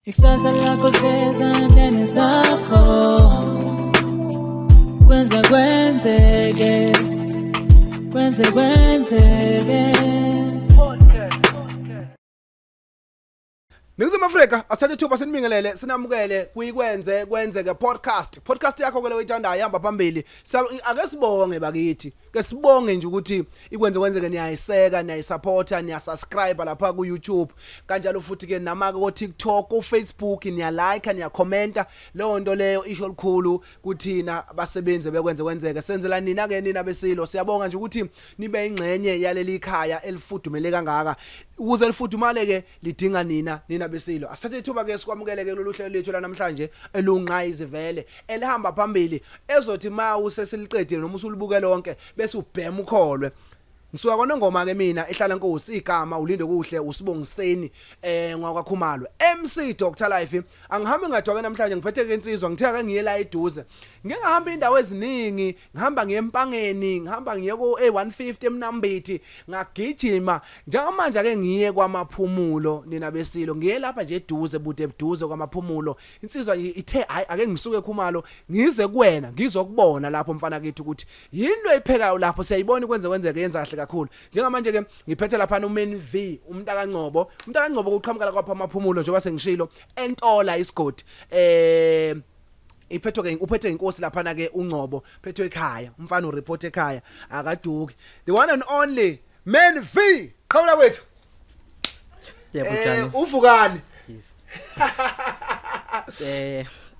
Ikusasa lakho lisezandleni zakho. Kwenze kwenzeke, kwenze kwenzeke. Ningizimu Afrika, asithathe ithuba sinibingelele, sinamukele kuyikwenze kwenzeke podcast. Podcast yakho ke leyo oyithandayo ihamba phambili. Ake sibonge bakithi. Ke sibonge nje ukuthi ikwenze kwenzeke niyayiseka, niyayisupporta, niyasubscribe lapha ku YouTube. Kanjalo futhi ke nama ko TikTok, ku Facebook niyalike, niyakhomenta. Leyo nto leyo isho likhulu kuthina abasebenzi bekwenze kwenzeke. Senzela nina ke nina besilo. Siyabonga nje ukuthi nibe ingxenye yaleli khaya elifudumele kangaka. Ukuze lifudumale ke lidinga nina nina besilo. Asithathe ithuba ke sikwamukele ke lolu hlelo lethu lanamhlanje elunqayizivele elihamba phambili ezothi ma usesiliqedile noma usulibuke lonke bese ubhema ukholwe. Ngisuka kwanongoma ke mina ehlala nkosi igama ulinde kuhle usibongiseni ngwakwaKhumalo MC Dr Life. Angihambi ngadwa ke namhlanje, ngiphethe ke insizwa, ngithe ake ngiye la eduze. Ngike ngahamba indawo eziningi, ngihamba ngiye eMpangeni, ngihamba ngiye ko A150 eMnambithi, ngagijima. Njengamanje ake ngiye kwaMaphumulo nina besilo, ngiye lapha nje eduze bude buduze kwaMaphumulo. Insizwa nje ithe hayi ake ngisuke eKhumalo ngize kuwena ngizokubona lapho mfana kithi ukuthi yini oyiphekayo lapho. Siyayibona kwenze kwenzeke yenza kahle kakhulu. Njengamanje ke ngiphethe lapha uMan V umntakaNgcobo. UmntakaNgcobo kuqhamuka la kwapha amaphumulo njengoba sengishilo entola isigodi. Iphethwe ke uphethe inkosi lapha na ke uNgcobo, phethwe ekhaya umfana ureport ekhaya akaduki. The one and only Man V, qhawula kwethu. Yebo njani? Uvukani? Yes.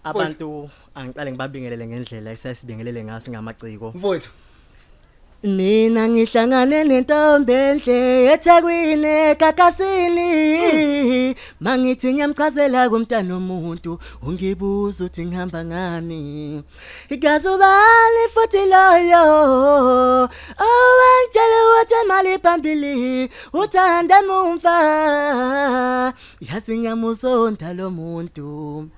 Abantu angiqale ngibabingelele ngendlela esayisibingelele ngaso ngamaciko. Mfowethu. Mina ngihlangane nentombi enhle eThekwini eGagasini. Mangithi ngiyamchazela kumntana omuntu ungibuza uthi ngihamba ngani. Igazubani futhi loyo owangitshela ukuthi imali phambili uthanda mumfa yazi ngiyamuzonda lo muntu.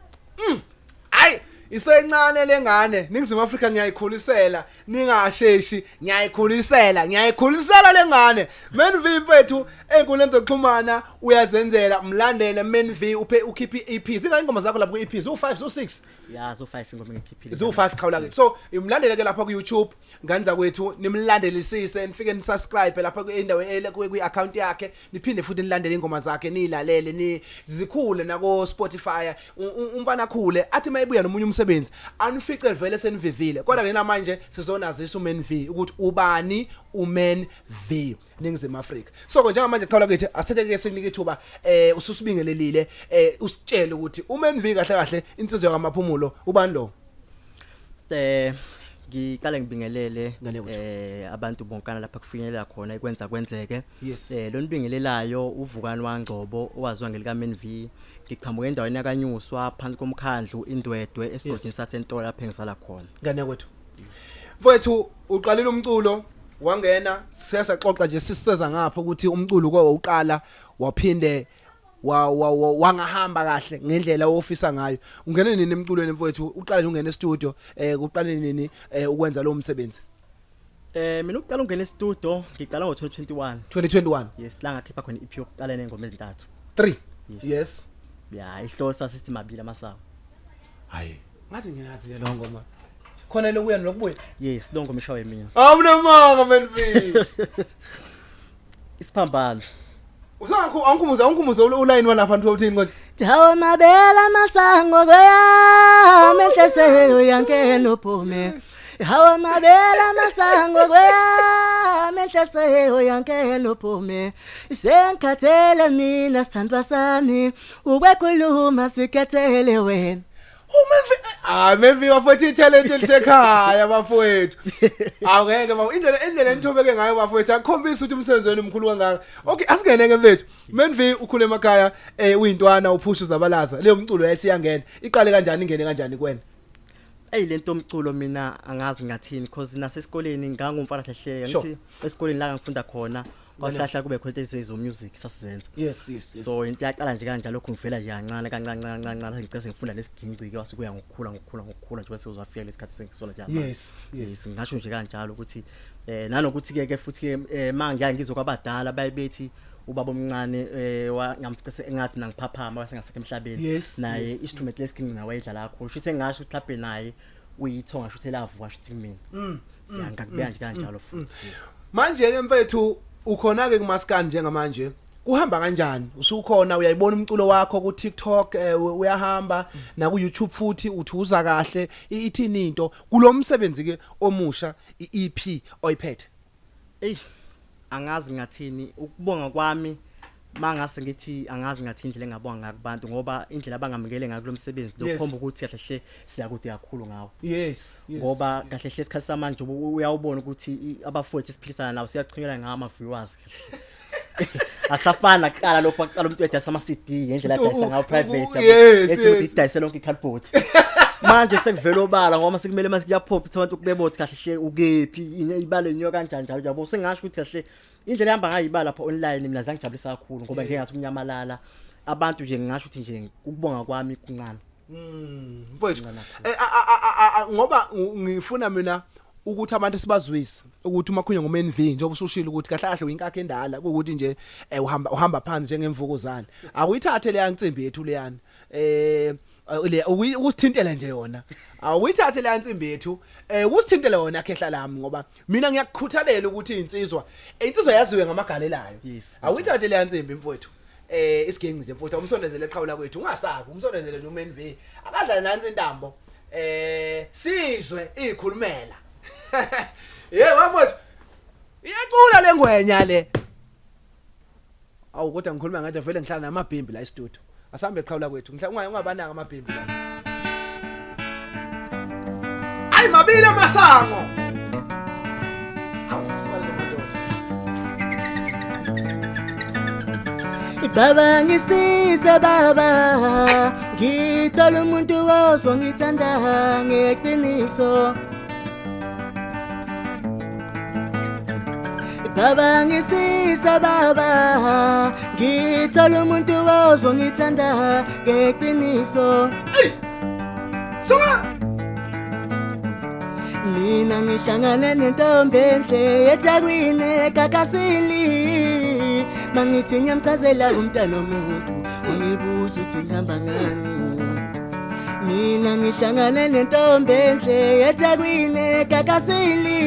Hayi isencane lengane Ningizimu Afrika, ngiyayikhulisela, ningasheshi, ngiyayikhulisela, ngiyayikhulisela lengane. Man V mfethu enkundleni zokuxhumana uyazenzela, mlandele Man V, uphe ukhiphe iEP. Zingaki ingoma zakho lapho ku-EP? Zu5, zu6? Ya, so 5 ingoma engikhiphile. Zu5 qhawula kithi. So imlandele ke lapha ku YouTube ngane zakwethu, nimlandelisise, nifike nisubscribe lapha endaweni kwi account yakhe, niphinde futhi nilandele ingoma zakhe, niyilalele ni zikhule nako Spotify. Umfana akhule athi mayibuya nomunye umsebenzi anifice vele senivivile. Kodwa ke namanje sizonazisa uMan V ukuthi ubani uMan V Ningizimu Afrika. So ke njengamanje qhawula kithi asethe ke sinike ithuba, ususibingelelile, usitshele ukuthi uMan V kahle kahle insizwa kaMaphumulo ubani lo? Ngiqale ngibingelele Ngane kwethu. Abantu bonkana lapha kufinyelela khona ikwenza kwenzeke. Yes. Lo nibingelelayo uvukani waNgcobo owaziwa ngelika Man V. Ngiqhamuka endaweni yakanyuswa phansi komkhandlu Indwedwe esigodini saseNtola lapha engisala khona. Ngane kwethu. Mfowethu, uqalile umculo wangena, siyasaxoxa nje siseza ngapha ukuthi umculo kwawuqala waphinde wangahamba kahle ngendlela ofisa ngayo. Ungene nini emculweni mfowethu? Uqale ungena e-studio, uqale nini ukwenza lo msebenzi? Mina ukuqala ungena e-studio ngiqala ngo2021. 2021. Yes, la ngakhipha khona iEP yokuqala nengoma ezintathu. 3. Yes. Yes. Ya, ihlosa sithi mabili amasango. Hayi. Ngathi ngiyazi nje lo ngoma. Khona lokuya nokubuya. Yes, lo ngoma ishawe mina. Awunamanga Man V. Isiphambano. Usangakho angikhumuza angikhumuza uline walapha nto uthini konje? Dawo mabela masango kweyami enhleseyo yankeno uphume. Hawa mabela masango kweyami enhleseyo yankeno uphume. Sengikhathele mina sithandwa sami ukwekhuluma sikhethele wena. UMan V, ah Man V bafowethu, italent elisekhaya bafowethu. Awungeke bafowethu, indlela enithobeke ngayo bafowethu akukhombisa ukuthi umsebenzi wenu umkhulu kangaka. Okay, asingene ke mfethu. Man V ukhule emakhaya, uyintwana uphusha uzabalaza. Leyo mculo yayisiyangena. Iqale kanjani, ingene kanjani kuwena? Ey, lento omculo mina angazi ngathini because nasesikoleni ngangumfana hlehleka. Ngithi esikoleni la ngifunda khona kwahlahla kube khona into ezo music sasizenza. Yes. So into yaqala nje kanjalo, lokhu ngivela nje kancane kancane kancane kancane, ngicela sengifunda lesiginci ke wase kuya ngokukhula ngokukhula ngokukhula nje bese uzwafika lesikhathi sengisona nje manje. Yes. Yes, ngisho nje kanjalo ukuthi nanokuthi ke ke futhi ke mangiya ngizwe kwabadala bayebethi Ubaba omncane ngamfica engathi mina ngiphaphama wasengasekho emhlabeni. Naye instrument lesiginci wayedlala kakhulu. Shuthi engasho ukuthi mhlawumbe naye uyithonga, shuthi elavuka shuthi kumina. Ya, ngakubeka nje kanjalo futhi. Manje ke mfethu, ukhona ke kumaskandi njengamanje, kuhamba kanjani? Usukhona, uyayibona umculo wakho ku TikTok, uyahamba na ku YouTube futhi, uthi uza kahle, ithini into kulomsebenzi ke omusha, iEP oyiphethe? Ey, angazi ngathini ukubonga kwami. Mangase ngithi angazi ngathi indlela engabonga ngayo kubantu, ngoba indlela abangamukele ngayo kulomsebenzi lokhomba ukuthi kahle hle siyakude kakhulu ngawo. Yes. Ngoba kahle hle isikhathi samanje uyawubona ukuthi abafowethu esiphilisana nawo siyaxhunyelwa ngawo ama viewers. Akusafani nakuqala lokho, aqala umuntu edayisa ama CD ngendlela adayisa ngayo private, yabo. Ethi ukuthi idayise lonke icardboard. Manje sekuvela obala ngoba sekumele mase kuyaphoqa ukuthi abantu kubebothi kahle hle ukephi, ibale inyoka kanjani njalo, yabo. Sengasho ukuthi kahle indlela ehamba ngayo ibala lapha online mina zangijabulisa kakhulu, ngoba ngeke ngathi kunyamalala abantu nje. Ngingasho ukuthi nje ukubonga kwami kuncane. Mfowethu, ngoba ngifuna mina ukuthi abantu sibazwise ukuthi uma khunye ngoMNV, njengoba usushilo ukuthi kahle kahle uyinkakha endala, ukuthi nje uhamba phansi njengemvukuzane, akuyithathe leya nsimbi yethu leyana, le ukusithintele nje yona, awuyithathe leya nsimbi yethu, ukusithintele yona, khehla lami, ngoba mina ngiyakukhuthalela ukuthi insizwa yaziwe ngamagalelayo. Awuyithathe leya nsimbi mfowethu, isigenci nje mfowethu, umsondezele eqhawula kwethu, ungasabi, umsondezele nje uMNV akadlale nansi intambo, sizwe ikhulumela. Yebo mfowethu, iyacula lengwenya le. Awu, kodwa ngikhuluma ngathi vele ngihlala namabhimbi la e-studio. Asambe eqhawula kwethu, ngihlala ungabanaka amabhimbi la. Ayi, mabili amasango. Awuswele madoda. Baba ngisize, baba, ngithola umuntu ozongithanda ngeqiniso. Baba ngisize, baba, ngithola umuntu ozongithanda ngeqiniso. Suka. Mina ngihlangane nentombi enhle eThekwini eGagasini. Mangithi ngiyamchazela umntana omuntu, ungibuza uthi ngihamba ngani. Mina ngihlangane nentombi enhle eThekwini eGagasini.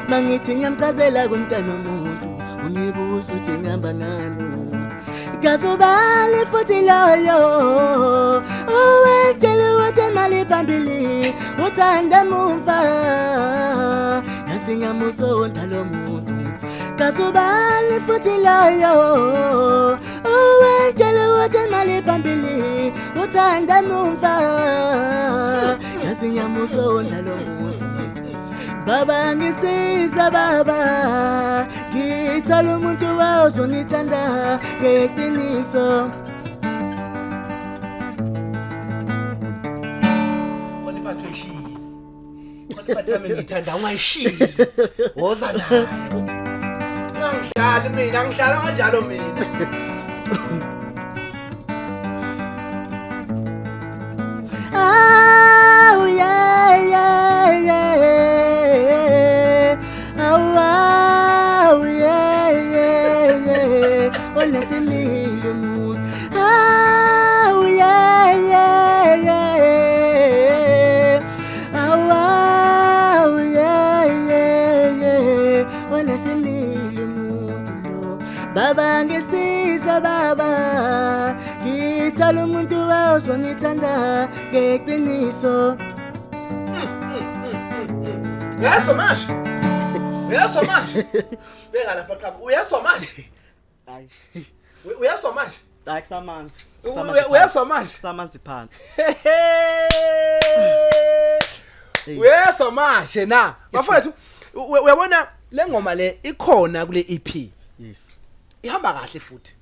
Mangithi ngiyamchazela kumntana omuntu, ungibuza uthi ngihamba ngani. Kazubali futhi loyo owetshela ukuthi imali phambili uthanda mumva, yazi ngiyamusonda lo muntu. Kazubali futhi loyo owetshela ukuthi imali phambili uthanda mumva, yazi ngiyamusonda lo muntu. Baba ngisiza, baba, ngithola umuntu ozongithanda ngeqiniso. Khona iphathwe ishiyi, khona iphathi yami ngiyithanda, ungayishiyi, woza nayo. Ungangidlali mina, ngihlala kanjalo mina. Oh yeah. Oh, oh yeah. Onesimilo umuntu. Oh yeah. Oh, oh yeah. Onesimilo umuntu lo. Baba ngisiza, baba, ngithola umuntu ozongithanda ngeqiniso. Uyaswa manje, uyaswa manje, beka lapha qaba, uyaswa manje. Hayi. Uyaswa manje. Hayi, kusamanzi. Uyaswa manje. Kusamanzi phansi. Uyeswa manje na bafowethu, uyabona le ngoma le ikhona kule EP? Yes. Ihamba kahle futhi.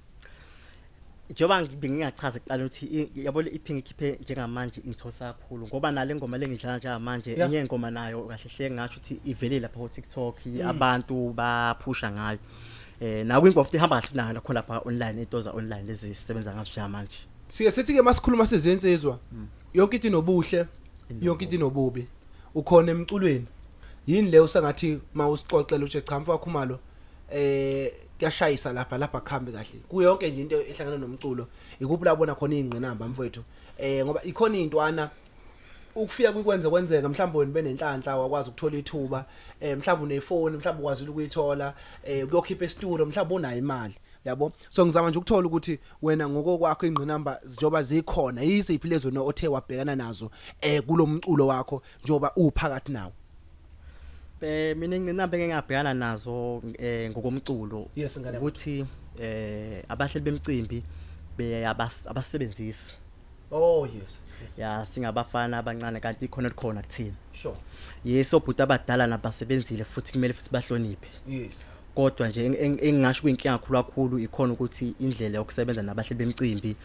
Njengoba bengingachaza ekuqaleni ukuthi yabo le EP ngikhiphe njengamanje ingithosa kakhulu, ngoba nale ngoma le ngidlala njengamanje, enye ingoma nayo kahle hle ngasho ukuthi ivele lapha ku TikTok, abantu baphusha ngayo, naku ingoma futhi ihamba kahle nayo lakho lapha online, into za online lezi sisebenza ngazo njengamanje. Siye sithi ke masikhuluma sizinsizwa, yonke into inobuhle, yonke into inobubi. Ukhona emculweni, yini leyo sengathi mawusixoxela uthi cha, mfowethu Khumalo, kuyashayisa lapha lapha kuhambe kahle kuyonke nje into ehlangana nomculo ikuphi la ubona khona izingqinamba mfowethu eh ngoba ikhona intwana ukufika kwikwenze kwenzeka mhlawumbe wena benenhlanhla wakwazi ukuthola ithuba eh mhlawumbe unefoni mhlawumbe ukwazile ukuyithola eh ukuyokhipha e-studio mhlawumbe unayo imali yabo. So ngizama nje ukuthola ukuthi wena ngokokwakho ingqinamba njengoba zikhona yiziphi lezo no othe wabhekana nazo eh kulomculo wakho njengoba uphakathi nawo. Mina ingqinamba engingabhekana nazo ngokomculo Yes, ngane. ukuthi abahleli bemicimbi abasebenzisi. Oh yes. Ya, singabafana abancane kanti ikhona elikhona kuthina. Sure. Yes, obhuti abadala nabasebenzile futhi kumele futhi bahloniphe. Kodwa nje engingasho kuyinkinga kakhulu kakhulu ikhona ukuthi indlela yokusebenza nabahleli bemicimbi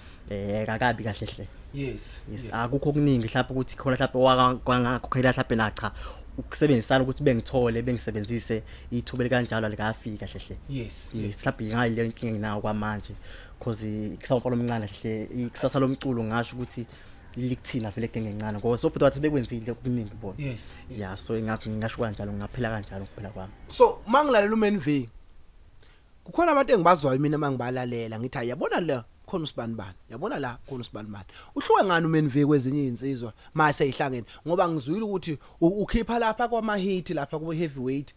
kakabi kahle hle. Yes. Akukho okuningi mhlawumbe ukuthi khona mhlawumbe wangakhokhela mhlawumbe na cha ukusebenzisana ukuthi bengithole bengisebenzise ithuba elikanjalo alikafiki kahle hle. Yes. Mhlawumbe ngayi le inkinga enginayo kwamanje because kusawumfana omncane hle ikusasa lomculo ngasho ukuthi likuthina vele genge encane ngoba sobhuti wathi bekwenzile okuningi bona. Yes. Ya, so ingakho ngingasho kanjalo, ngaphela kanjalo kuphela kwami. So mangilalela uMan V kukhona abantu engibazwayo mina mangibalalela ngithi ayabona la khona usibani bani, yabona la khona usibani bani. Uhluke ngani uMan V kwezinye izinsizwa mase ihlangene? Ngoba ngizwile ukuthi ukhipha lapha kwama hit lapha ku heavyweight,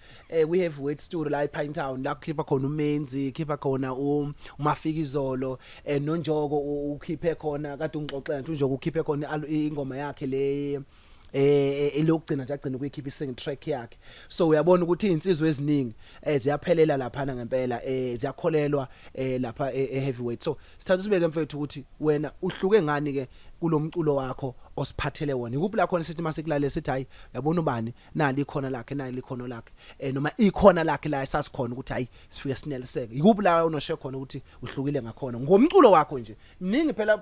kwi heavyweight studio la ePine Town la kukhipha khona uMenzi, khipha khona uMafika izolo, noNjoko ukhiphe khona kade ungixoxela nje uNjoko ukhiphe khona ingoma yakhe le elokugcina nje agcina ukuyikhipha ising track yakhe. So uyabona ukuthi izinsizwa eziningi ziyaphelela lapha ngempela, ziyakholelwa lapha e heavyweight. So sithatha sibeke mfethu ukuthi wena uhluke ngani ke kulomculo wakho osiphathele wona, ikuphi la khona sithi masikulale sithi hayi yabona ubani nali ikhona lakhe nali ikhono lakhe, noma ikhona lakhe la esasikhona ukuthi hayi sifike sineliseke, ikuphi la unoshe khona ukuthi uhlukile ngakhona ngomculo wakho nje? Mningi phela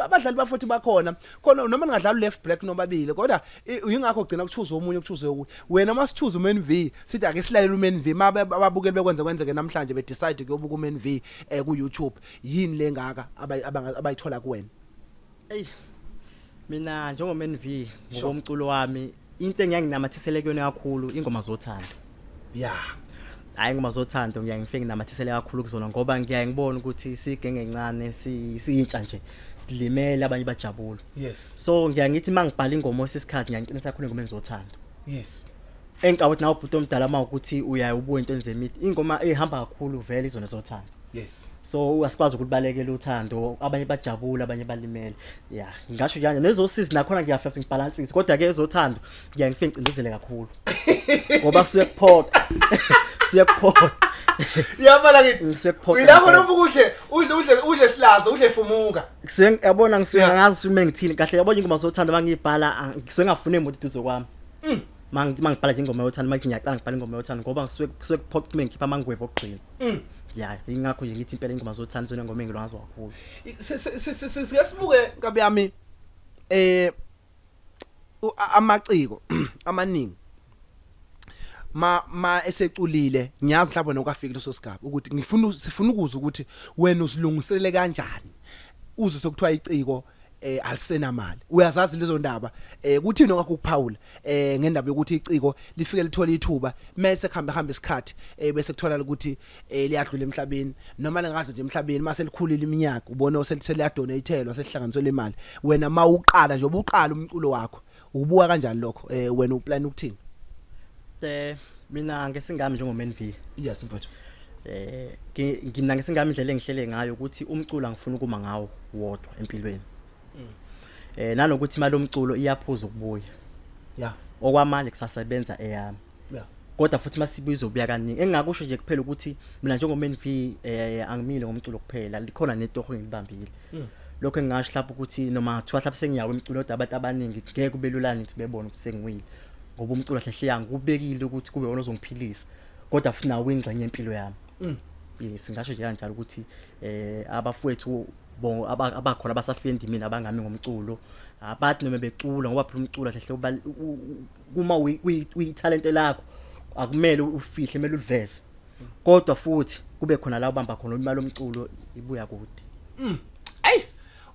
abadlali bafuthi bakhona khona noma ningadlala left back nobabili kodwa yingakho ugcina kuchoose omunye kuchoose okunye. Wena masichoose uMan V sithi ake silalele uMan V, mabe ababukeli bekwenze kwenzeke namhlanje be decide kuyobuka uMan V ku YouTube, yini lengaka abayithola kuwena? Ey, mina njengoMan V ngokomculo wami into engiyanginamathisele kuyona kakhulu ingoma zothando. Hayi, ingoma zothando ngiyaye ngifike nginamathisele kakhulu kuzona ngoba ngiyaye ngibone ukuthi sigenge encane siyintsha nje silimele abanye bajabula. Yes. So ngiyaye ngithi mangibhala ingoma osesikhathi ngiyangiqinisa kakhulu engomeni zothando. Yes. Engicabanga ukuthi nawe ubhuti omdala mawukuthi uyaye ubuye into enzemithi ingoma ehamba kakhulu vele izona zothando. Yes. So asikwazi ukulibalekela uthando, abanye bajabula abanye balimele. Yeah, ngisho njalo nezosizi nakhona ngiyafika ngibalansise kodwa ke ezothando ngiya ngifike ngicindezele kakhulu ngoba kusuke kuphoqa, kusuke kuphoqa. Yabala ngithi Ngisuke kuphoqa. Uyilapho noma ukudle udle udle udle silaza udle fumuka. Kusuke yabona ngisuke ngazi uma ngithini kahle, yabona ingoma zothando mangiyibhala ngisuke ngafuna imoto eduze kwami. Mangibhala nje ingoma yothando manje ngiyaqala ngibhala ingoma yothando ngoba ngisuke kusuke kuphoqa uma ngikhipha amangwevu okugcina. Ya, ingakho nje ngithi impela ingoma zothando zona ngoma engilwazi kakhulu. Sike sibuke nkabi yami amaciko amaningi ma eseculile ngiyazi mhlawumbe nokafika leso sigaba ukuthi ngifuna sifuna ukuzwa ukuthi wena usilungisele kanjani uzwe sokuthiwa iciko alisenamali. Uyazazi lezo ndaba, kuthini okakho ukuphawula ngendaba yokuthi iciko lifike lithola ithuba mase kuhambe hamba isikhathi bese kuthola ukuthi liyadlula emhlabeni noma lingadlula nje emhlabeni mase likhulile iminyaka ubone seliyadonateelwa selihlanganiselwe imali? Wena mawuqala nje ubuqala umculo wakho ubuka kanjani lokho, wena uplan ukuthini? Mina ngesingami njengoMan V. Yes mfowethu. Ngimna ngesingami indlela engihlele ngayo ukuthi umculo angifuni ukuma ngawo wodwa empilweni. Nanokuthi imali yomculo iyaphuza ukubuya. Yeah. Okwamanje kusasebenza eyami. Yeah. Kodwa futhi masibuya izobuya kaningi. Engingakusho nje kuphela ukuthi mina njengoMan V angimile ngomculo kuphela, likhona netoho engilibambile. Lokho engingasho mhlawumbe ukuthi noma kuthiwa mhlawumbe sengiyawe emculo kodwa abantu abaningi ngeke kube lula ukuthi bebone ukuthi sengiwile. Ngoba umculo hle hle angikubekile ukuthi kube wona ozongiphilisa. Kodwa futhi nawo ingxenye yempilo yami. Yes, ngisho nje kanjalo ukuthi abafowethu abakhona abasafika endimeni abangami ngomculo abathi noma becula ngoba phela umculo hle hle kuma uyitalent lakho akumele ufihle, kumele uliveze kodwa futhi kube khona la ubamba khona imali yomculo ibuya kude. Ey,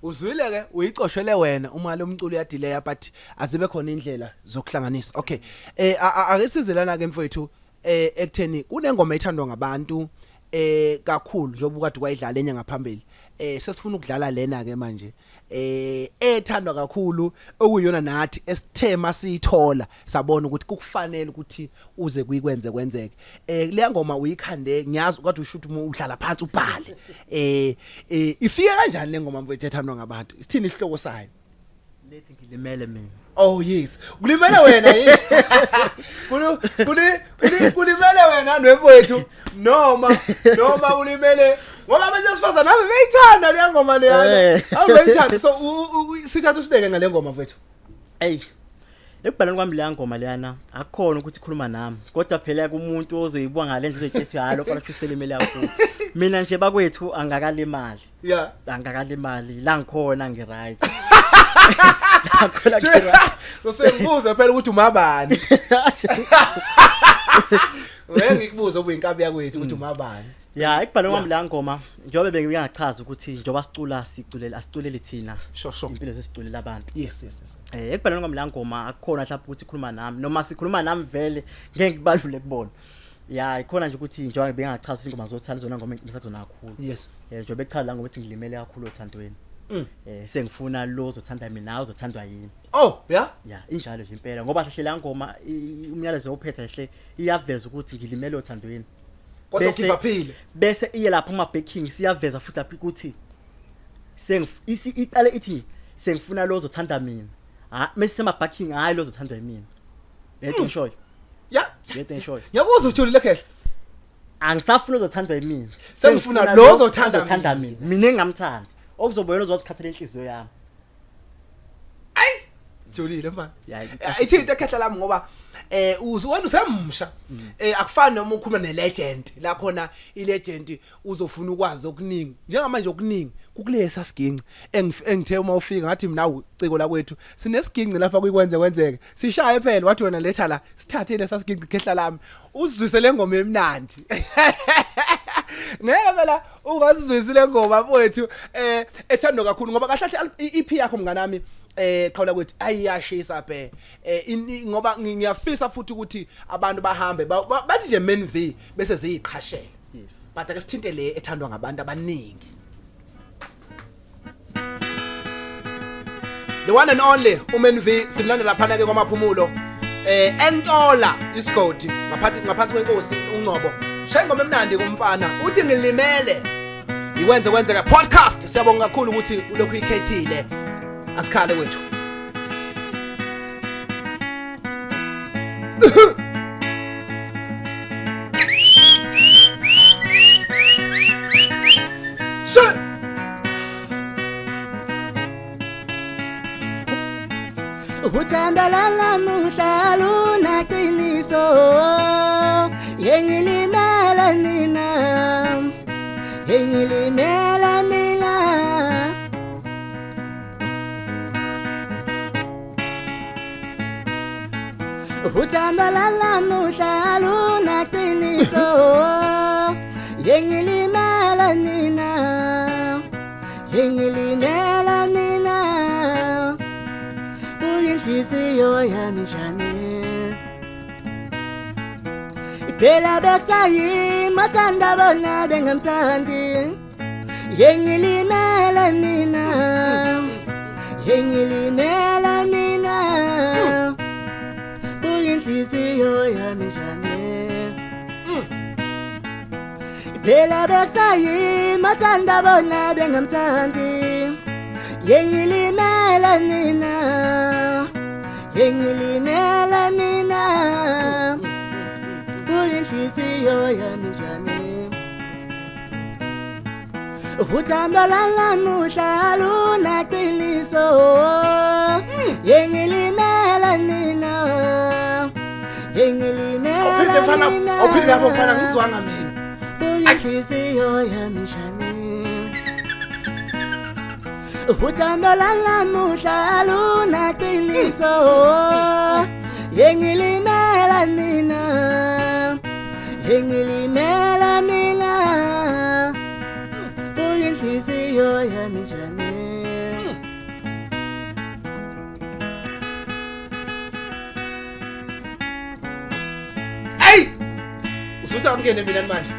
uzwile ke uyicoshele wena uma lo mculo uyadileya but azibe khona indlela zokuhlanganisa. Okay, ake sizelana ke mfowethu ekutheni kunengoma ethandwa ngabantu. Kakhulu njengoba ukade kwayidlala enye ngaphambili. Sesifuna ukudlala lena ke manje. Ethandwa kakhulu okuyiyona nathi esithe masiyithola sabona ukuthi kukufanele ukuthi uze kuyikwenze kwenzeke. Leya ngoma uyikhande ngiyazi kodwa usho ukuthi uhlala phansi ubhale. Ifike kanjani le ngoma mfethu ethandwa ngabantu? Isithini isihloko sayo? Lethi ngilimele mina. Oh yes. Kulimele wena yini? Kulu kuli kuli kulimele wena nwemfowethu noma ulimele ngoba abantu besifazane ave beyithanda le ngoma leyana. Ave beyithanda. So sithatha usibeke ngale ngoma mfowethu. Ey. Ekubhaleni kwami leya ngoma leyana akukhona ukuthi ikhuluma nami kodwa phela kumuntu ozoyibuka ngale ndlela ezoyithi hayi lo mfana uselimele kakhulu. Mina nje bakwethu angakalimali. Yeah. Angakalimali la ngikhona ngi right. La ngikhona ngi right. So sengibuza phela ukuthi umabani. Ngeke ngikubuze ubuyinkabi yakwethu ukuthi umabani. Ya, ekubhaleni kwami leya ngoma njengoba bengingachaza ukuthi njengoba sicula siculela asiculeli thina. Sure sure. Impilo sesiculela abantu. Yes. Ekubhaleni kwami leya ngoma akukhona mhlawumbe ukuthi ikhuluma nami noma sikhuluma nami vele ngeke ngibalule kubona. Ya, ikhona nje ukuthi njengoba bengingachaza ingoma zothando zona ngoma engimisa kuzona kakhulu. Yes. Njengoba echaza la ngokuthi ngilimele kakhulu othandweni. Sengifuna lo ozothanda mina ozothandwa yimi. Oh, yeah. Ya, injalo nje impela ngoba hle la ngoma umyalezo ophetha hle iyaveza ukuthi ngilimele othandweni. Kodwa ugive uphile. Bese iye lapha kuma backing siyaveza futhi lapha ukuthi sengif iqale ithi sengifuna lo ozothanda mina. Ha, mase sema backing hayi lo ozothandwa yimina. Yento ngishoyo. Ya. Yento ngishoyo. Ngiyakuzwa ujulile khehla. Angisafuna ozothandwa yimina. Sengifuna lo ozothanda ozothanda mina. Mina engingamthandi. Okuzoba yena ozokhathala inhliziyo yami. Jolile mfana. Ya, Ithi into ekhehla lami ngoba wena usemsha. Akufani noma ukhuluma ne legend la khona i legend uzofuna ukwazi okuningi. Njengamanje okuningi kukulesa siginci engithe uma ufika ngathi mina uciko la kwethu sinesiginci lapha kuyikwenze kwenzeke. Sishaye phela wathi wena letha la sithathe lesa siginci khehla lami uzizwise le ngoma emnandi. Ngeke phela ungazizwisi le ngoma mfowethu ethandwa kakhulu ngoba kahle kahle i-EP yakho mnganami qhawula kwethu ayiyashisa bhe ngoba ngiyafisa futhi ukuthi abantu bahambe bathi nje Man V bese ziyiqhashela. Yes. But ake sithinte le ethandwa ngabantu abaningi. The one and only uMan V simlandela laphana ke kwamaphumulo entola isigodi ngaphansi kwenkosi uNgcobo. Shaya ingoma emnandi kumfana uthi ngilimele. Ikwenze kwenzeka podcast siyabonga kakhulu ukuthi ulokhu ikhethile. Asikhale kwethu. Sir! Uthanda lalamuhla lunaqiniso yengilimela mina yengilimela mina Uthanda lalamuhla lunaqiniso yengilimela mina yengilimela mina Uyinhliziyo yami njani Phela bekusayima thanda bona bengamthandi Yengilimela mina Yengilimela mina Uyinhliziyo yami njani Phela bekusayima thanda bona bengamthandi Yengilimela mina Yengilimela mina Uyinhliziyo yami njani Uthando lalamuhla lunaqiniso Yengilimela mina Yengilimela Awuphinde mfana, mina awuphinde lapho mfana ngizwanga mina. Uyinhliziyo yami njani Uthando lalamuhla lunaqiniso Yengilimela mina Yengilimela mina Uyinhliziyo yami njani Hey! Usuthi angene mina manje.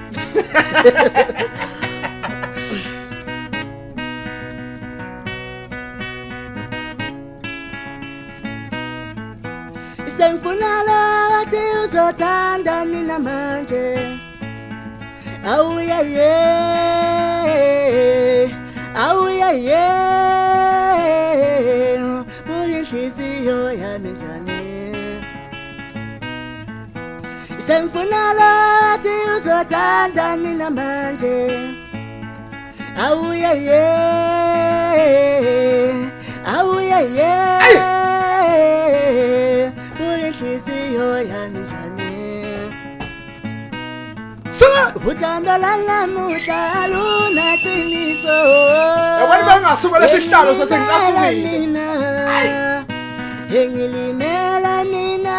Sengifuna lathi uzothanda mina manje. Awuye, awuye, kuyinhliziyo yami njani. Sengifuna lathi uzothanda mina manje. Awuye, awuye, kuyinhliziyo yami njani. Suka! Uthando lwanamuhla lunaqiniso. Yabona bengasuka lesi sihlalo sesengicasukile. Engilimela nina.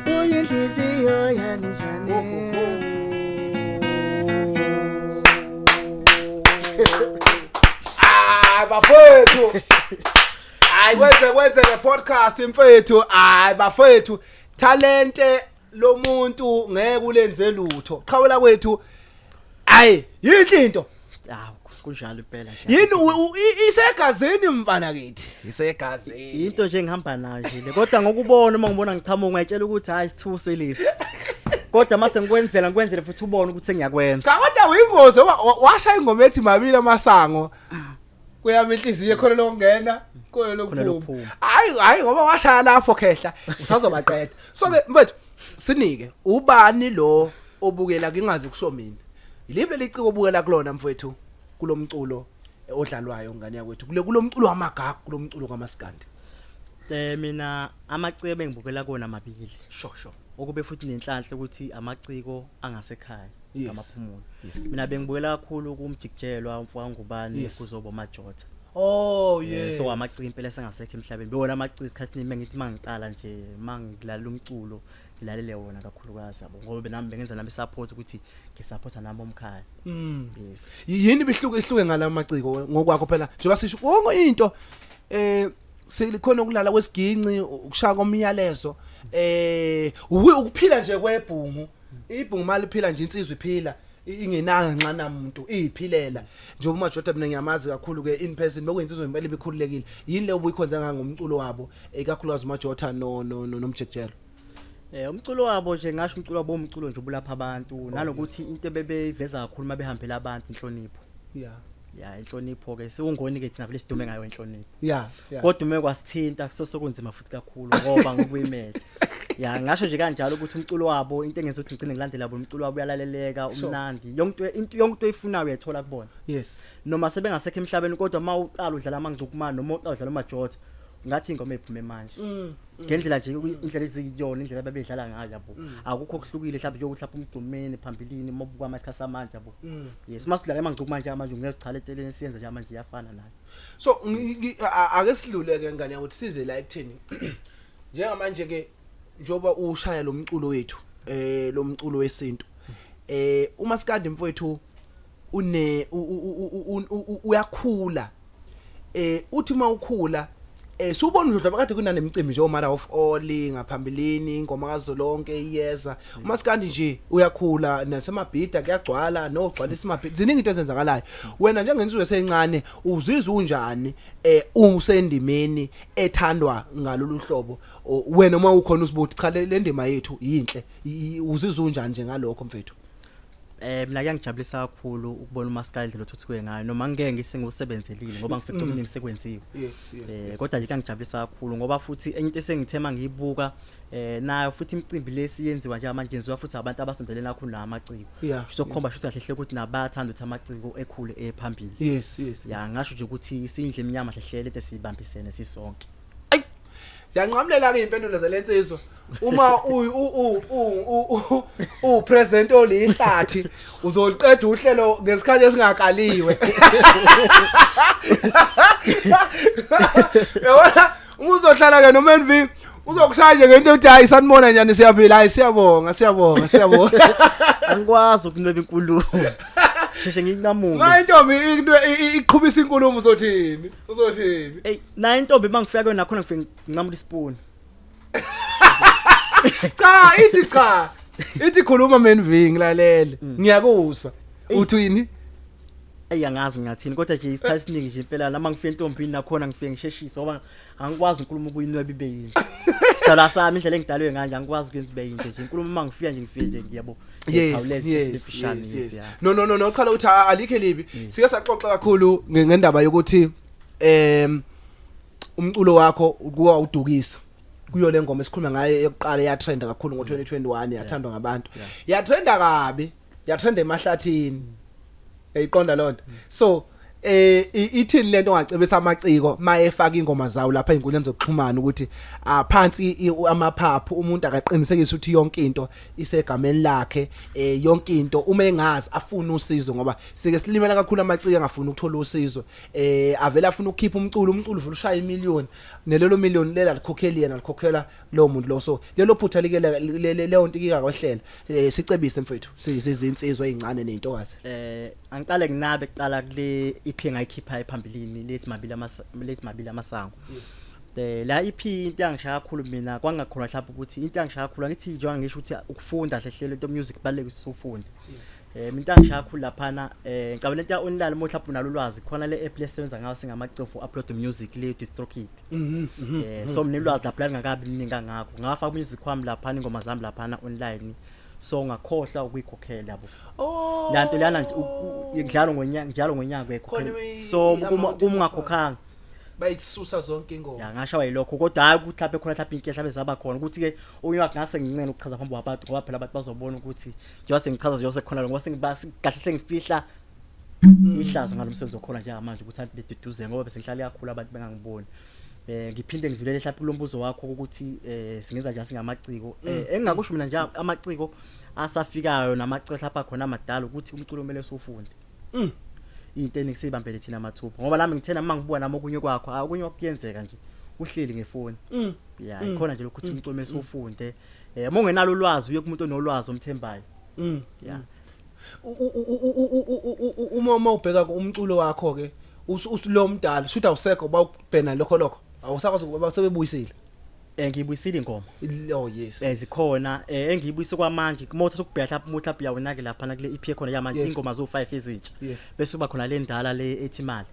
Uyinhliziyo yami njani. Hayi bafethu. Hayi kwenze kwenze le podcast mfethu. Hayi bafethu. Talente lomuntu ngeke ulenze lutho. Qhawula kwethu. Hayi yinhle into. Ah, kunjalo impela nje. Yini isegazini mfana kithi. Isegazini. Into nje engihamba nayo nje le. Kodwa ngokubona uma ngibona ngiqhamuka ngiyatshela ukuthi hayi sithuse lesi. Kodwa mase ngikwenzela ngikwenzele futhi ubone ukuthi sengiyakwenza. Cha kodwa uyingozi washaya ingoma ethi mabili amasango. Kuyami inhliziyo khona lokungena khona Khona lokuphuma. lokuphuma. Hayi hayi ngoba washaya lapho khehla usazobaqeda. So ke mfethu sinike ubani lo obukela ngingazi kusho mina. Yiliphi leli ciko obukela kulona mfethu kulomculo odlalwayo ngane yakwethu kule kulomculo wamagagu kulomculo kamaskandi. Mina amaciko engibukela kona mabili. Sho sho. Okube futhi nenhlanhla ukuthi amaciko angasekhaya Yes. ngamaphumulo. Yes. Mina bengibukela kakhulu kumjikijelwa umfowethu ngubani Yes. kuzoba majotha. Oh Eh, so amaciko impela sengasekho emhlabeni. Bewona amaciko isikhathi nimi ngithi mangiqala nje mangilalela umculo ngilalele wona kakhulukazi yabo ngoba nami bengenza nami support ukuthi ngisupporta nami omkhaya. Yes. Yini bihluke ihluke ngalamaciko ngokwakho phela njengoba sisho wonke into selikhona ukulala kwesiginci ukushaya komyalezo ukuphila nje kwebhungu ibhungu mali iphila nje insizwa iphila ingenanga nxana umuntu iyiphilela njengoba uMajoda mina ngiyamazi kakhulu ke in person bekuyinsizwa impela ibikhululekile yini le obuyikhonza ngangomculo wabo ikakhulukazi uMajotha no no nomjekjelo. Umculo wabo nje ngasho umculo wabo umculo nje ubulapha abantu nanokuthi into ebebeyiveza kakhulu mabehambela abantu inhlonipho. Ya inhlonipho ke siwungoni ke thina vele sidume ngayo inhlonipho. Kodwa uma kwasithinta kusosokunzima futhi kakhulu ngoba ngokuyimele. Ya ngasho nje kanjalo ukuthi umculo wabo into engenza ukuthi ngigcine ngilandela bona umculo wabo uyalaleleka umnandi yonke into yonke into oyifunayo uyayithola kubona. Noma sebengasekho emhlabeni kodwa uma uqala udlala amangcukumane noma uqala udlala amajotha ngathi ingoma ephume manje. Ngendlela nje indlela eziyiyona indlela ababedlala ngayo yabo. Akukho okuhlukile mhlawumbe nje ukuthi lapho umgqumeni phambilini uma ubuka amasikhathi samanje yabo. Yes masidlala amangcukumane manje ungezichala eceleni siyenza nje manje iyafana nayo. So ake sidlule ke ngane ukuthi size la ekutheni njengamanje ke njoba ushaya lo mculo wethu lo mculo wesintu uMaskandi mfowethu une uyakhula uthi mawukhula subona udla kade kunanemicimbi nje oMother of All ngaphambilini ingoma kaZolonke iyeza uMaskandi nje uyakhula nasemabhida kuyagcwala nogcwalisa imabhida ziningi into ezenzakalayo wena njengensizwe esencane uzizwa unjani usendimeni ethandwa ngalolu hlobo wena uma ukhona usibuthi cha le ndima yethu yinhle uzizwa unjani nje ngalokho mfethu? Mina kuyangijabulisa kakhulu ukubona uMaskandi indlela othuthuke ngayo noma ngeke ngisengiwusebenzelile ngoba ngifice okuningi sekwenziwe. Yes yes. Kodwa nje kuyangijabulisa kakhulu ngoba futhi enye into esengithema ngiyibuka nayo futhi imicimbi lesiyenziwa nje manje yenziwa futhi abantu abasondelene kakhulu namaciko. Sokukhomba futhi kahle hle ukuthi nabathanda ukuthi amaciko ekhule ephambili. Yes yes. Ya ngasho nje ukuthi sindle eminyama hle lento sibambisene sisonke. Siyanqamulela ke impendulo zelensizwa. Uma u president olihlathi uzoliqeda uhlelo ngesikhathi esingakaliwe. Yabona uma uzohlala ke no NV uzokushaya nje ngento ethi hayi sanibona njani siyaphila hayi siyabonga siyabonga siyabonga. Angikwazi ukunweba inkulumo. Sheshe nginqamuke. Ma intombi iqhubisa inkulumo uzothini? Uzothini? Ey na intombi mangifika kuyona khona ngifike nginqamula ispoon. Cha ithi cha. Ithi khuluma man V ngilalele. Ngiyakuzwa. Uthi yini? Eyi angazi ngingathini kodwa nje isikhathi esiningi nje impela noma ngifike entombini nakhona ngifike ngisheshise ngoba angikwazi inkulumo ukuyinweba ibe yinto. Sidalwa sami indlela engidalwe ngayo nje angikwazi ukuyenza ibe yinto nje. Inkulumo uma ngifika nje ngifike nje ngiyabo. Yes, Ngikhawuleze yes, nje yes, yes. ya. No no no no qhala ukuthi alikho libi. Sike saxoxa kakhulu ngendaba yokuthi umculo wakho kuwa udukisa. Kuyo le ngoma esikhuluma ngayo yokuqala ya trend kakhulu ngo2021 yathandwa ngabantu. Ya trenda kabi, ya trenda emahlathini. Uyayiqonda lonto. So ithini lento ongacebisa amaciko mayefaka ingoma zawo lapha einkundleni zokuxhumana ukuthi aphansi amaphaphu umuntu akaqinisekise ukuthi yonke into isegameni lakhe yonke into uma engazi afuna usizo ngoba sike silimela kakhulu amaciko angafuni ukuthola usizo avela afuna ukukhipha umculo umculo uvela ushaya imillion nelelo million lela likhokheli yena likhokhela lowo muntu lo so lelo phutha like leyo nto ikika kwehlela sicebise mfethu sizinsizwa ezincane nezintokazi. Angiqale nginabe kuqala kule EP engayikhipha phambilini lethi mabili amasa lethi mabili amasango. La EP into yangishaya kakhulu mina kwangakhona mhlawumbe ukuthi into yangishaya kakhulu angithi njengoba ngisho ukuthi ukufunda hle hle lento music kubalulekile ukuthi ufunde. Mina into yangishaya kakhulu laphana ngicabanga lento ya online uma mhlawumbe unalo ulwazi khona le app lesebenza ngayo singamaciko upload music le DistroKid. So mina ulwazi lapha lingakabi mningi kangako. Ngafaka music wami laphana ingoma zami laphana online. So ngakhohlwa ukuyikhokhela yabo. Oh. Lanto lana nje njalo ngonyaka njalo ngonyaka uyayikhokhela. Khona So i-amount uma ungakhokhanga bayisusa zonke ingoma. Ya ngashawa yilokho kodwa hayi ukuthi lapha khona lapha inkinga mhlawumbe zaba khona ukuthi ke okunye wakhe ngase ngincene ukuchaza phambi kwabantu ngoba phela abantu bazobona ukuthi njengoba sengichaza nje sekhona ngoba sengiba kahle sengifihla ihlazo ngalomsebenzi okhona njengamanje ukuthi abantu beduduze ngoba bese ngihlale kakhulu abantu bengangiboni. Ngiphinde ngidlulele mhlawumbe kulombuzo wakho ukuthi singenza njani singamaciko. Engingakusho mina nje amaciko asafikayo namaciko mhlawumbe khona amadala ukuthi umculo kumele siwufunde. Into eningi siyibambele thina mathupha ngoba nami ngithena uma ngibuka nami okunye kwakho okunye kuyenzeka nje uhleli ngefoni. Ya ikhona nje lokhu ukuthi umculo kumele siwufunde. Uma ungenalo ulwazi uye kumuntu onolwazi omthembayo. Ya. Uma ubheka umculo wakho ke usulo mdala shuthi awusekho bawubhena lokho lokho awusakwazi ukuba sebebuyisile. Ngiyibuyisile ingoma. Oh yes. Zikhona engiyibuyise kwamanje uma uthatha ukubheka mhlawumbe umuntu mhlawumbe uyawunake lapha na kule EP ekhona yamanje ingoma zo5 ezintsha. Bese kuba khona le ndala le ethi imali.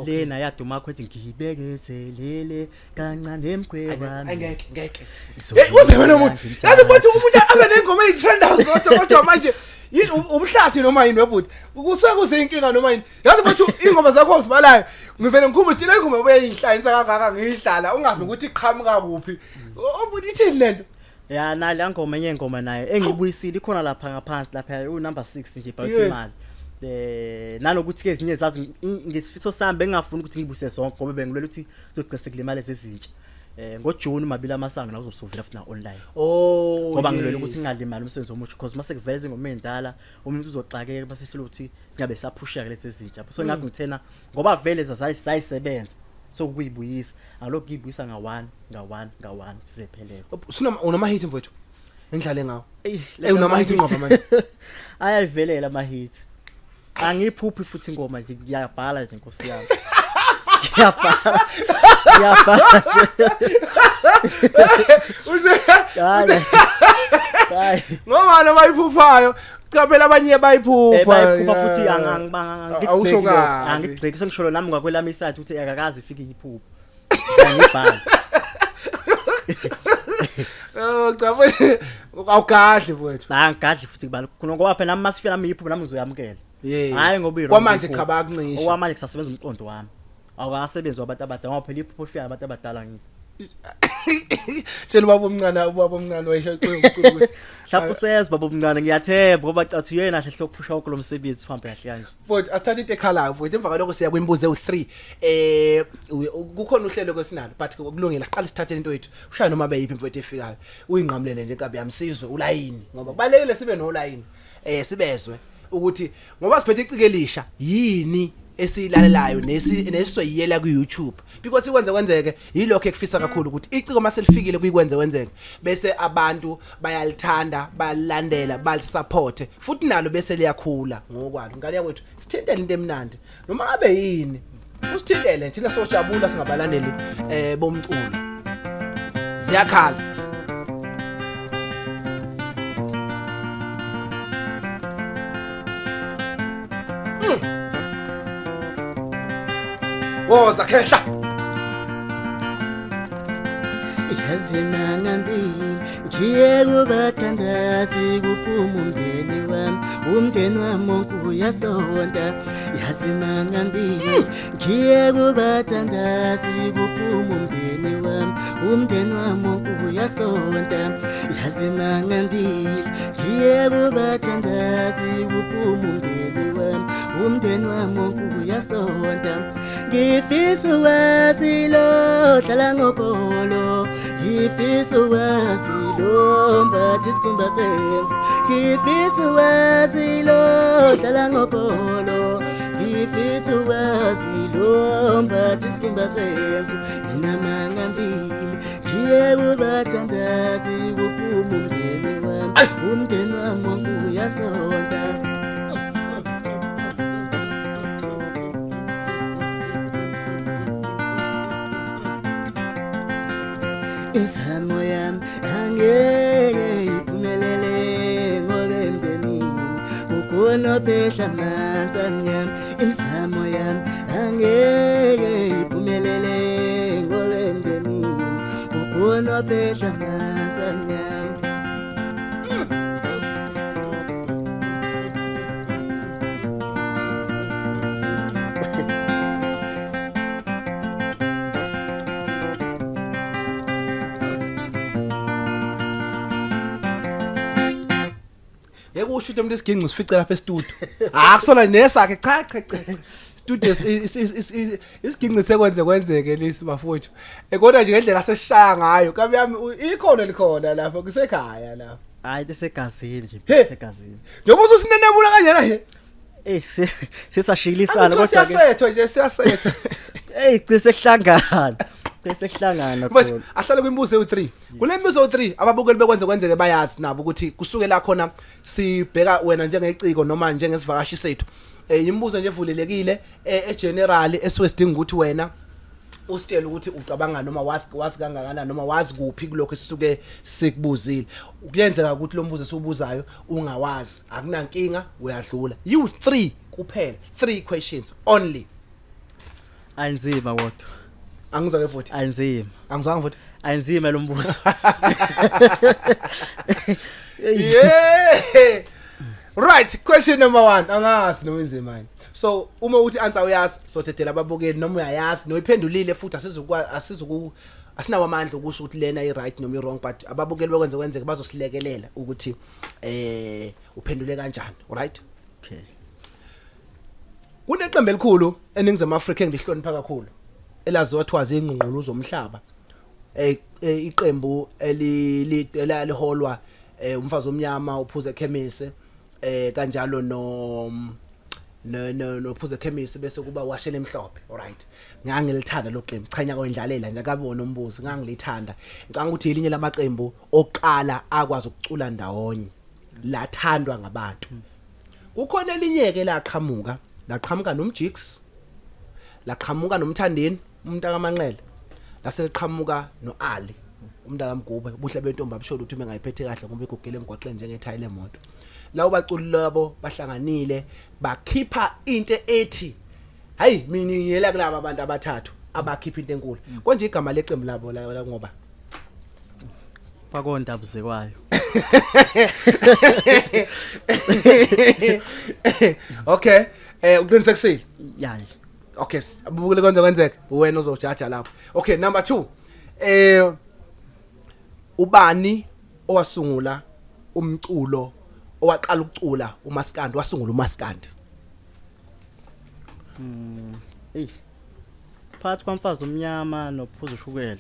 Lena yaduma kwethu ethi ngibekezelele kancane emkhwebami. Angeke ngeke. Hey uze wena umuntu. Yazi ukuthi umuntu abe nengoma ezitrendayo zodwa kodwa manje yini ubuhlathi noma yini webhuti. Kusuke kuze inkinga noma yini. Yazi ukuthi ingoma zakho uzibalayo ngivele ngikhumbuze ukuthi le ngoma ubeyihlayinisa kangaka ngiyidlala ungazi nokuthi iqhamuka kuphi. Ubhuti ithini lento? Ya na le ngoma enye ingoma nayo engibuyisile ikhona lapha ngaphansi lapha u number 6 nje ibhalwe imali. Nanokuthi ke ezinye zazi ngesifiso sami bengingafuni ukuthi ngibuse zonke ngoba bengilwela ukuthi kuzogcina sekulimala ezintsha. NgoJune mabili amasango la uzosuvela futhi na online. Oh ngoba ngilwela ukuthi ngingalimali umsebenzi omusha because mase kuvela izingoma ezindala umuntu uzoxakeka bese hlula ukuthi singabe saphusheka lezi ezintsha. So ngakho ngithena ngoba vele zayisebenza so kuyibuyisa alokhu kuyibuyisa nga 1 nga 1 nga 1 sizephelele. Sina unama hit mfowethu. Ngidlale ngawo. Ey unama hit ingoma manje. Ayayivelela ama hit. Angiphuphi futhi ingoma nje ngiyabhala nje nkosi yami. Ngiyabhala. Ngiyabhala nje. Hayi. Hayi. Ngoba noma iphuphayo cha phela abanye bayiphupha. Bayiphupha futhi angangibanga Awusho kabi. Angigxeki sengisholo nami ngakwelami iside ukuthi akakazi ifike iphupho. Ngiyibhala. Oh cha mfowethu awugadli mfowethu. Hayi ngigadli futhi kubala khona ngoba phela nami masifika nami iphupho nami ngizoyamukela. Yes. Hayi ngoba i-wrong Kwamanje iphupho. cha bayakuncisha. Okwamanje kusasebenza umqondo wami. Awukasebenzi wabantu abadala ngoba phela iphupho lifika nabantu abadala ngithi. Tshela ubaba omncane ubaba omncane wayesho ucingo ukuthi Mhlawumbe usezwa baba omncane ngiyathemba ngoba cathi uyena hle hlokuphusha wonke lo msebenzi uhambe kahle kanje. Mfowethu asithathe into ekhalayo mfowethu emva kwalokho siya kwimibuzo ewu3 kukhona uhlelo kwesinalo but kulungile siqale sithathe into yethu ushaya noma beyiphi mfowethu efikayo uyinqamulele nje inkabi yamsizwe ulayini ngoba kubalekile sibe nolayini sibezwe ukuthi ngoba siphethe icike elisha yini esiyilalelayo nesi nesizoyiyela ku YouTube because ikwenze kwenzeke yilokho ekufisa kakhulu ukuthi iciko mase lifikile kuyikwenze kwenzeke bese abantu bayalithanda bayalandela balisupport futhi nalo bese liyakhula ngokwalo ngane yakwethu sithintele into emnandi noma ngabe yini usithintele thina sojabula singabalandeli bomculo ziyakhala. Woza khehla. Yazi mangambili ngiye kubathandazi kuphuma umndeni wami, umndeni wami wonke uyasonta. Yazi mangambili ngiye kubathandazi kuphuma umndeni wami, umndeni wami wonke uyasonta. Yazi mangambili ngiye kubathandazi kuphuma umndeni wami, umndeni wami wonke uyasonta. Ngifisa ukwazi lo dlala ngokholo, ngifisa ukwazi lo mbathi isikhumba semvu, ngifisa ukwazi lo dlala ngokholo, ngifisa ukwazi lo mbathi isikhumba semvu. Mina mangambili ngiye kubathandazi kuphuma umndeni wami, umndeni wami wonke uyasonta. Imizamo yami angeke iphumelele ngoba emndenini ukhona ophehla amanzi amnyama. Imizamo yami angeke iphumelele ngoba emndenini ukhona ophehla amanzi amnyama. Ngeke usho ukuthi umuntu isiginci sifice lapha e-studio. Ah kusola nesakhe, cha cha cha. Studio isiginci sekwenze kwenzeke lesi bafowethu. Kodwa nje ngendlela sesishaya ngayo kabi yami ikhona likhona lapha kusekhaya lapha. Hayi, into esegazini nje. He. Esegazini. Njengoba ususinenebula kanjena nje. Eh, sesashikilisana kodwa kodwa ke. Siyasethwa nje, siyasethwa. Hey, cishe sihlangana. Cishe sihlangana But khona. ahlale kwimibuzo ewu3. Kule mibuzo ewu3 ababukeli bekwenze kwenzeke bayazi nabo ukuthi kusuke la khona sibheka wena njengeciko noma njengesivakashi sethu. Imibuzo nje evulelekile, egeneral, esuke sidinga ukuthi wena usitshele ukuthi ucabanga noma wazi kangakanani noma wazi kuphi kulokho esisuke sikubuzile. Kuyenzeka ukuthi lo mbuzo esiwubuzayo ungawazi, akunankinga, uyadlula. You 3 kuphela, 3 questions only. Ayinzima kodwa. Angizwa ke futhi. Ayinzima. Angizwanga futhi. Ayinzima lo mbuzo. Yeah. Right, question number 1. Angazi noma inzima yini. So uma uthi answer uyazi, sothethela ababukeli noma uyayazi noyiphendulile futhi asizukwa asizuku asinawo amandla ukusho ukuthi lena i right noma i wrong, but ababukeli bekwenze kwenzeke bazosilekelela ukuthi uphendule kanjani, right? Okay. Kuneqembu elikhulu eNingizimu Afrika engilihlonipha kakhulu elaziwa kuthiwa zingqungqulu zomhlaba. Iqembu elaliholwa umfazi omnyama uphuze ekhemisi, kanjalo no nophuze ekhemisi bese kuba washela emhlophe, alright. Ngangilithanda lo qembu, cha nyaka wendlalela nje akabona umbuzo, ngangilithanda. Ngicanga ukuthi elinye lamaqembu oqala akwazi ukucula ndawonye lathandwa ngabantu. Kukhona elinye ke laqhamuka, laqhamuka noMjiks, laqhamuka noMthandeni umuntu akaManqele, laseliqhamuka noAli umuntu akaMgube. Ubuhle bentombi abusho ukuthi uma engayiphethe kahle ngoba igugile emgwaqeni njengethayi lemoto. Lawo baculi labo bahlanganile bakhipha into ethi hayi mina ngiyela kulaba abantu abathathu abakhipha into enkulu. Konje igama leqembu labo la ngoba Pakonda buzekwayo. Okay, uqinisekisile? Ya. Okay, abukele kwenze kwenzeke wena uzojaja lapho. Okay, number 2. Ubani owasungula umculo, owaqala ukucula umaskandi, wasungula umaskandi? Ey. Phakathi kwamfazi omnyama nophuza ushukela.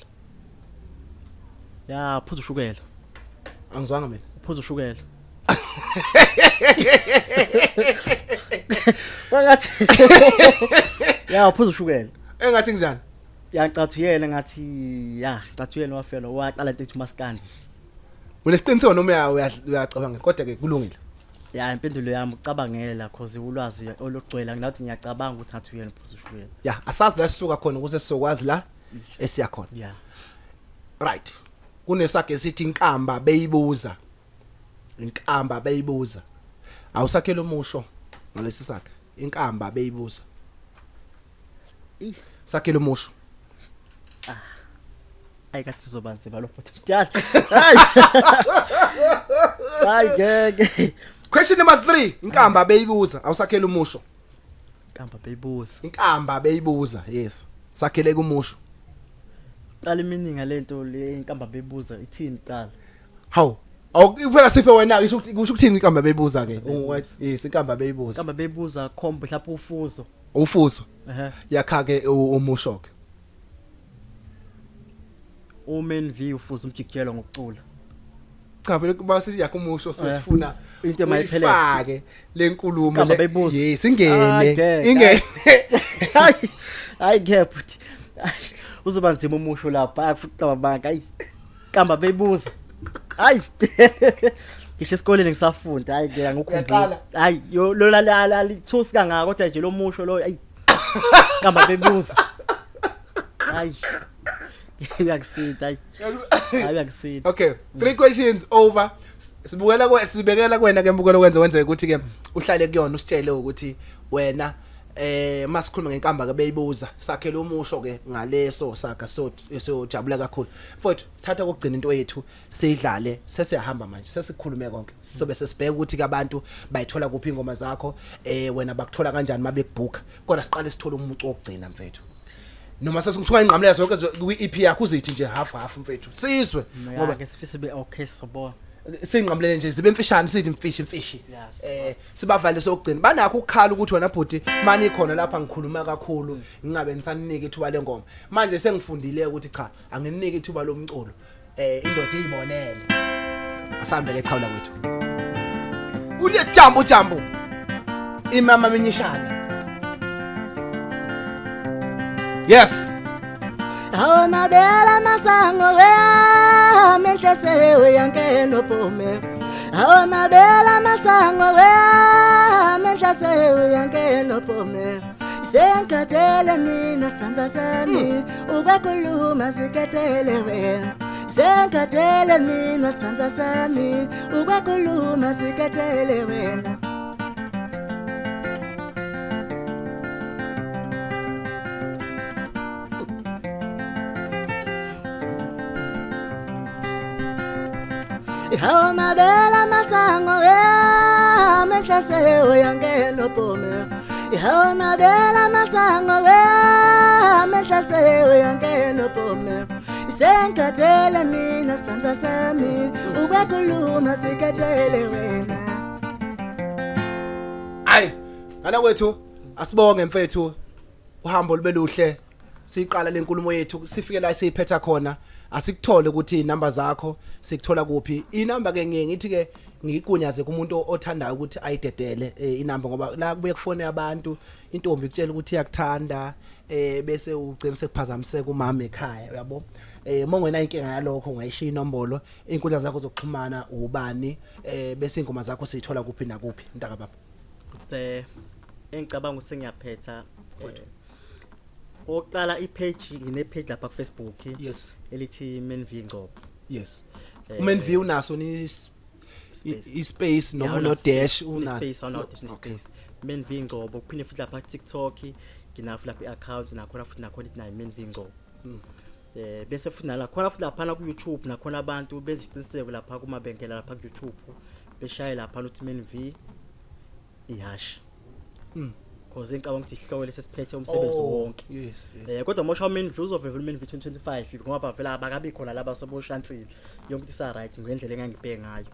Ya, phuza ushukela. Angizwanga mina. Uphuza ushukela. Kwangathi. Ya, uphuza ushukela. Engathi njani? Ya, ngicathuyele ngathi, ya, ngicathuyele wafela waqala into ethi umaskandi. Unesiqiniseko noma uyacabanga kodwa ke kulungile. Ya, impendulo yami ucabangela cause ulwazi olugcwele nginathi ngiyacabanga ukuthi ngathi uyena uphuza ushukela. Ya, asazi la sisuka khona ukuze sizokwazi la esiya khona. Ya. Right. Kunesakhe sithi inkamba beyibuza. Inkamba beyibuza. Awusakhela umusho ngalesi sakhe. Inkamba beyibuza. Ih. Sakhele umusho. Ayi kathi izoba nzima lo bhuti mdala. Hayi. Hayi ngeke. Question number 3, inkamba beyibuza, awusakhele umusho. Inkamba beyibuza. Inkamba beyibuza, yes. Sakhele kumusho. Qala imininga lento le inkamba beyibuza ithini qala. Hawu. Awuphela siphe wena isho ukuthi kusho ukuthini inkamba beyibuza ke. Yes, inkamba beyibuza. Inkamba beyibuza khombo mhlawumbe ufuzo. Ufuzo. Ehhe. Yakha ke umusho ke. UMan V ufuza umjikijelo ngokucula. Cha phela kuba sithi yakho umusho so Eh. sifuna Into mayiphelele. uyifake lenkulumo Inkamba beyibuza. Yes, ingene. Ah, ngeke. Ingene. Hayi. Hayi ngeke bhuti. Hayi, Uzoba nzima umusho lapha. Hayi futhi cabanga. Hayi. Kamba beyibuza. Hayi. Ngisho esikoleni ngisafunda. Hayi ngeke ngikhumbula. Uyaqala? Hayi yo lo la la lithusi kangaka kodwa nje lo musho lo ayi. Kamba beyibuza. Hayi. Uyakusinda hayi. Hayi uyakusinda. Okay, three questions over. Sibukela kwe sibekela kuwena ke mbukelo kwenze kwenzeke ukuthi ke uhlale kuyona usitshele ukuthi wena eh masikhuluma ngenkamba ke beyibuza sakhele umusho ke ngaleso saga so siyojabula kakhulu. Mfowethu thatha kokugcina into yethu siyidlale sesiyahamba manje sesikhulume konke. Sizobe sesibheka ukuthi ke abantu bayithola kuphi ingoma zakho eh wena bakuthola kanjani mabekubhuka. Kodwa siqale sithole umucu wokugcina mfethu. Noma sesingisuka ingqamulela zonke kwi-EP yakho uzithi nje half half mfethu. Sizwe Ngoba ke sifisa be okay sobona. Singqamulele nje zibe mfishane sithi mfishi mfishi. Yes. Eh sibavale sokugcina. Banakho ukukhala ukuthi wena bhuti mani khona lapha ngikhuluma kakhulu ngingabe ngisanika ithuba lengoma. Manje sengifundile ukuthi cha anginike ithuba lomculo. Eh indoda izibonele. Asambe ke qhawula kwethu. Ule jambo jambo. Imama minyishana. Yes. Awamabela masango wamenhlesewe yankeno pome Awamabela masango wamenhlesewe yankeno pome Sengikhathele mina sithandwa sami ukwakhuluma sikhathele wena Sengikhathele mina sithandwa sami ukwakhuluma sikhathele wena Hawa mabela masango amenhla uyangena uphume Hawa mabela masango amenhla uyangena uphume Sengikhathele mina sithandwa sami ukwakhuluma sikhathele wena Ayi, ngana kwethu asibonge mfethu. Uhambo lube luhle. Siqala lenkulumo yethu sifike la siyiphetha khona. Asikuthole ukuthi inamba zakho sikuthola kuphi. Inamba ke ngiye ngithi ke ngiyigunyaze kumuntu othandayo ukuthi ayidedele eh, inamba ngoba la kubuye kufone abantu intombi ikutshela ukuthi iyakuthanda eh bese ugcina sekuphazamiseka umama ekhaya uyabo. Eh mongwena inkinga yalokho ungayishiya inombolo inkundla zakho zokuxhumana ubani eh bese ingoma zakho siyithola kuphi nakuphi mntaka baba. Eh engicabanga ukuthi sengiyaphetha oqala ipage ngine page lapha ku Facebook Yes. elithi Menv Ngcobo. Yes. Eh, UMenv unaso ni Space. i space noma uno dash una una space awunawo dash Okay. space Menv Ngcobo kuphinde futhi lapha ku TikTok nginayo futhi lapha i-account nakhona futhi nakhona ithi nayo Menv Ngcobo. Eh bese futhi nala khona futhi laphana ku YouTube nakhona abantu benza isiqiniseko lapha kumabengela lapha ku YouTube beshaye lapha ukuthi Menv ihashi. Cause ngicabanga ukuthi isihloko lesesiphethe umsebenzi Oh, wonke. Yes. Eh kodwa mosha uMenv uzovela uMenv 2025 ngoba vele abakabi khona laba seboshansile. Yonke into isa right ngendlela engangibheke ngayo.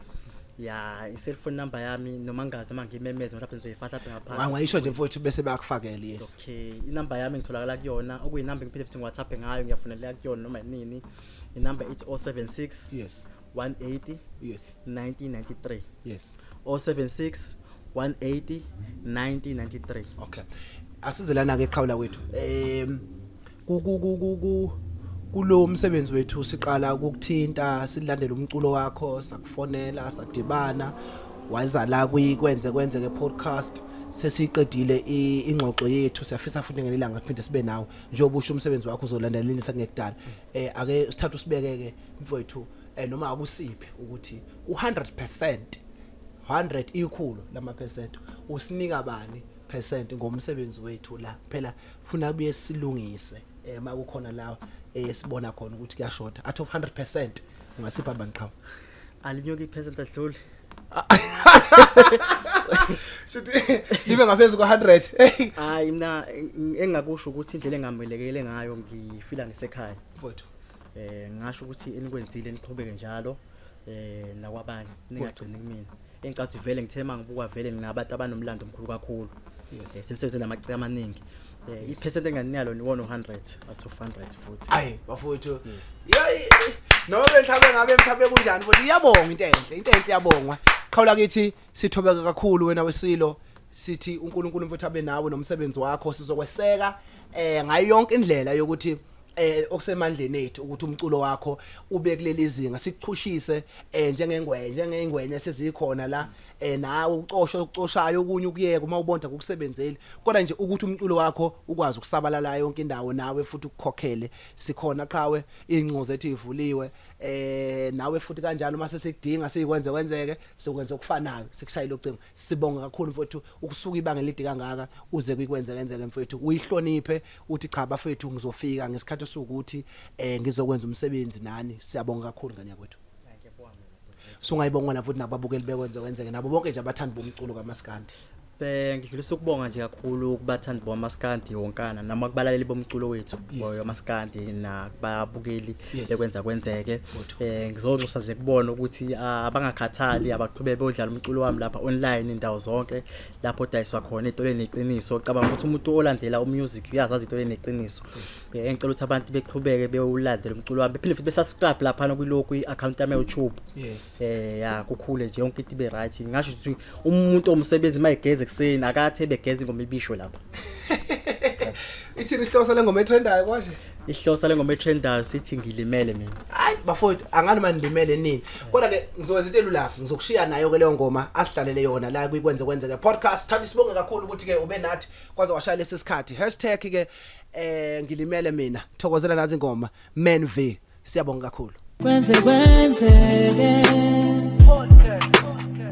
Ya, i-cellphone number yami noma ngingazi noma ngimemeze mhlawumbe ngizoyifaka lapha ngaphansi. Wangayisho nje mfowethu bese bayakufakela yes. Okay, inamba yami ngitholakala kuyona okuyinamba ngiphinde futhi ngiWhatsApp ngayo ngiyafonela kuyona noma yinini. Inamba ithi 076 Yes. 180 Yes. 1993. Yes. 076 180 1993. Okay. Asizelana ke qhawula kwethu. Em ku ku ku ku ku kulo msebenzi wethu siqala ukukuthinta silandele umculo wakho sakufonela sadibana waza la kuyikwenze kwenzeke podcast sesiqedile ingxoxo yethu siyafisa futhi ngelilanga siphinde sibe nawe njengoba usho umsebenzi wakho uzolandelelisa kungekudala eh ake sithathe usibekeke mfowethu eh noma akusiphi ukuthi u100% 100 ikhulu lama percent usinika bani. percent ngomsebenzi wethu la phela funa kubuye silungise eh makukhona la esibona khona ukuthi kuyashoda out of 100% ungasipha bani qhawe Alinyuki ipercent adluli. Shuthi libe ngaphezulu kwa 100. Hayi mina engakusho ukuthi indlela engamelekele ngayo ngifila ngisekhaya. Mfowethu. Eh ngasho ukuthi enikwenzile niqhubeke njalo eh nakwabanye ningagcini kumina. Engicathi vele ngithe mangibuka vele nginabantu abanomlando omkhulu kakhulu. Yes. Eh senisebenze namaciko amaningi. Eh ipercent enganinalo ni 100 out of 100 futhi. Ayi bafowethu. Yes. Yayi noma mhlawumbe ngabe mhlawumbe kunjani futhi iyabonga into enhle, into enhle iyabongwa. Qhawula kithi sithobeka kakhulu wena wesilo sithi uNkulunkulu mfowethu abe nawe nomsebenzi wakho sizokweseka eh ngayo yonke indlela yokuthi eh okusemandleni ethu ukuthi umculo wakho ube kuleli zinga sikuchushise eh njengengwenye njengengwenye sezikhona la eh nawe ucosho ucoshayo okunye ukuyeka uma ubonda kukusebenzeli kodwa nje ukuthi umculo wakho ukwazi ukusabalala yonke indawo nawe futhi ukukhokhele sikhona qhawe incingo zethu ivuliwe eh nawe futhi kanjalo uma sesikudinga sikwenze kwenzeke sokwenza okufanayo sikushayile ucingo sibonga kakhulu mfowethu ukusuka ibanga elide kangaka uze kuyikwenze kwenzeke mfowethu uyihloniphe uthi cha bafethu ngizofika ngesikhathi sokuthi eh ngizokwenza umsebenzi nani siyabonga kakhulu ngane yakwethu sungayibonga futhi nababukeli bekwenze kwenzeke nabo bonke nje abathandi bomculo kaMaskandi Bengidlulisa ukubonga nje kakhulu kubathandi bomaskandi wonkana noma kubalaleli bomculo wethu bomaskandi nakubabukeli bekwenza kwenzeke. Eh ngizonxusa nje kubona ukuthi abangakhathali abaqhubeke beyodlala umculo wami lapha online indawo zonke lapho odayiswa khona into eneqiniso. Cabanga ukuthi umuntu olandela umusic uyazazi into eneqiniso. Eh ngicela ukuthi abantu beqhubeke bewulandele umculo wami bephinde futhi besubscribe lapha kwilokhu i-account yami YouTube. Yes. Eh ya kukhule nje yonke into ibe right. Ngingasho ukuthi umuntu omsebenzi mayigeze ekuseni akathe begeza ingoma ibisho lapha. Ithini ihloso lengoma etrendayo konje? Ihloso lengoma etrendayo sithi ngilimele mina. Hayi bafowethu angani manilimele nini. Kodwa ke ngizokwenza into elula ngizokushiya nayo ke leyo ngoma asidlalele yona la kuyikwenze kwenzeke podcast. Thanda sibonge kakhulu ukuthi ke ube nathi kwaze washaya lesi sikhathi. Hashtag ke eh ngilimele mina. Thokozela nathi ingoma Man V. Siyabonga kakhulu. Kwenze kwenzeke.